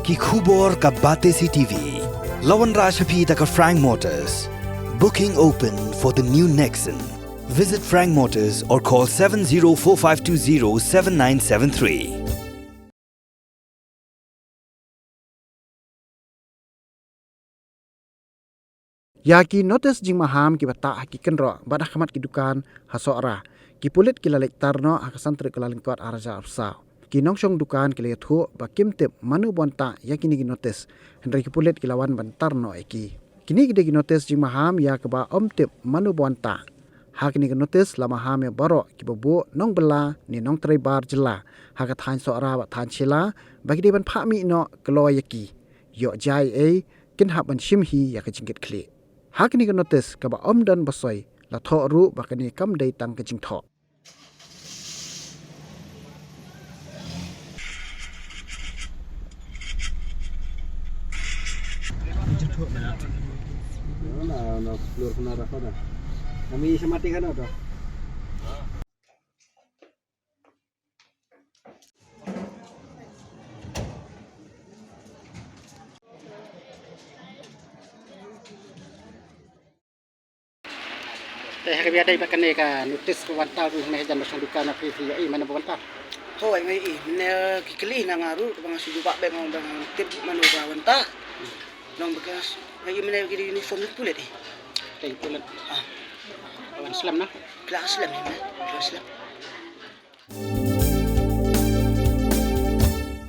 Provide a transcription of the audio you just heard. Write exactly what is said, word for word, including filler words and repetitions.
Ki khubor ka Batesi T V. La wanrah sha phi da ka Frank Motors. Booking open for the new Nexon. Visit Frank Motors or call seven zero four five two zero seven nine seven three. Ïa ki notis jingmaham kiba tah ha ki kynroh bad ha khmat ki dukan ha Sohra, ki pulit ki la leit tar noh ha ka san tarik Kyllalyngkot ar hajar arphew saw. Ki nongshong dukan ki la ïathuh ba kim tip mano ba wan tah ïa kine ki notis, hynrei ki pulit ki la wan ban tar noh ïa ki. Kine ki dei ki notis jingmaham ïa kaba ym tip mano ba wan tah. Ha kine ki notis la maham ïa baroh kiba buh nongbylla ne nongtrei bar jylla ha ka thaiñ Sohra bad thaiñ Shella ba ki dei ban phah mih noh kloi ïa ki. Ïoh jia ei ei kin hap ban shim hi ïa ka jingkitkhlieh. Ha kine ki notis kaba ym don ba soi la thoh ruh ba kane kam dei tang ka jingthoh. Te ha kaba ïadei bad kane ka notis ba wan tah ruh ne hajan ba shong dukan na phi phi ïohi mano ba wan tah. Hooid nga ïohi, mynne ki kylli na nga ruh ba nga shu jubab bad nga ba nga tip mano ba wan tah. Nong ba ka nga ïohi mynne ki dei uniform ki pulit eh. Te pulit. Ah. Wan slem na? Ki la slem eh, ki la slem.